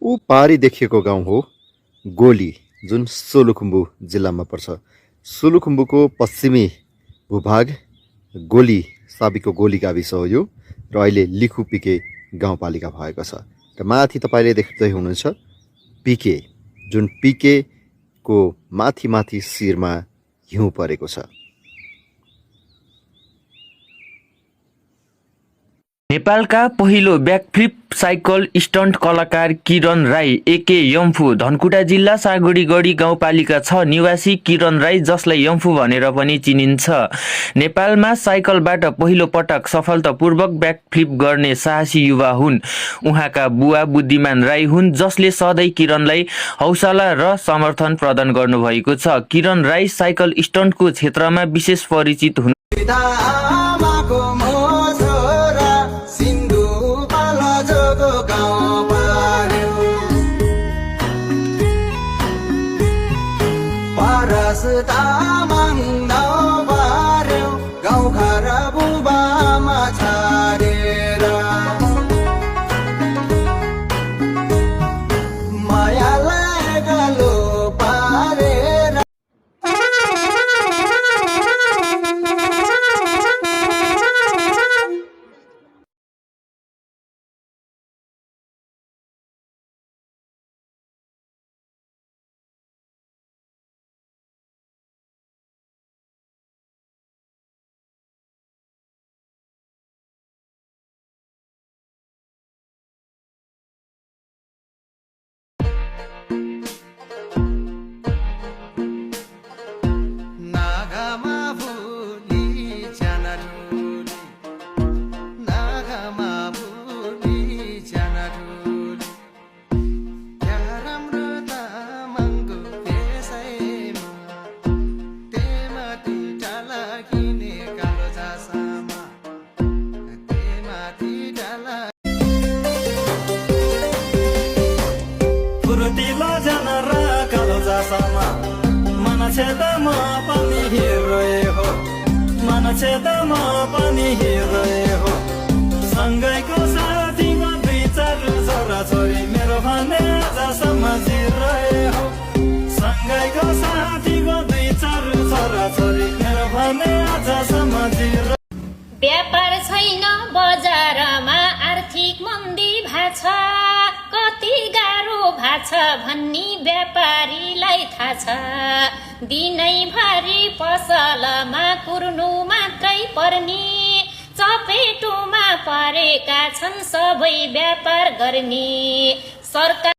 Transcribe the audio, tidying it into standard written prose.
ऊ पारी देखिएको गाउँ हो गोली, जुन सोलुखुम्बु जिल्लामा पर्छ। सोलुखुम्बुको पश्चिमी भूभाग गोली साबिको गोली गाविस हो यो, र अहिले लिखुपिके गाउँपालिका भएको छ। र माथि तपाईँले देख्दै हुनुहुन्छ पिके, जुन पिके को माथि माथि शिरमा हिउँ परेको छ। नेपालका पहिलो ब्याकफ्लिप साइकल स्टन्ट कलाकार किरण राई एके यम्फू धनकुटा जिल्ला सागुडीगढी गाउँपालिका 6 निवासी किरण राई, जसलाई यम्फू भनेर पनि चिनिन्छ, नेपालमा साइकलबाट पहिलो पटक सफलतापूर्वक ब्याकफ्लिप गर्ने साहसी युवा हुन्। उहाँका बुवा बुद्धिमान राई हुन्, जसले सधैँ किरणलाई हौसला र समर्थन प्रदान गर्नुभएको छ। किरण राई साइकल स्टन्टको क्षेत्रमा विशेष परिचित हुन्। मान्छेमा पनि हेरेको सँगैको साथीमा 2-4 छोराछोरी मेरो भने आजसम्म जिरहेको सँगैको साथीको 2-4 छोराछोरी मेरो भने आजसम्म जिर व्यापार छैन बजारमा, आर्थिक मन्दी भाछ, कति गाह्रो भाछ भन्ने व्यापारीलाई थाहा छ। दिनैभरि पसलमा कुर्नु मात्रै पर्ने, चपेटोमा परेका छन् सबै व्यापार गर्ने। सरकार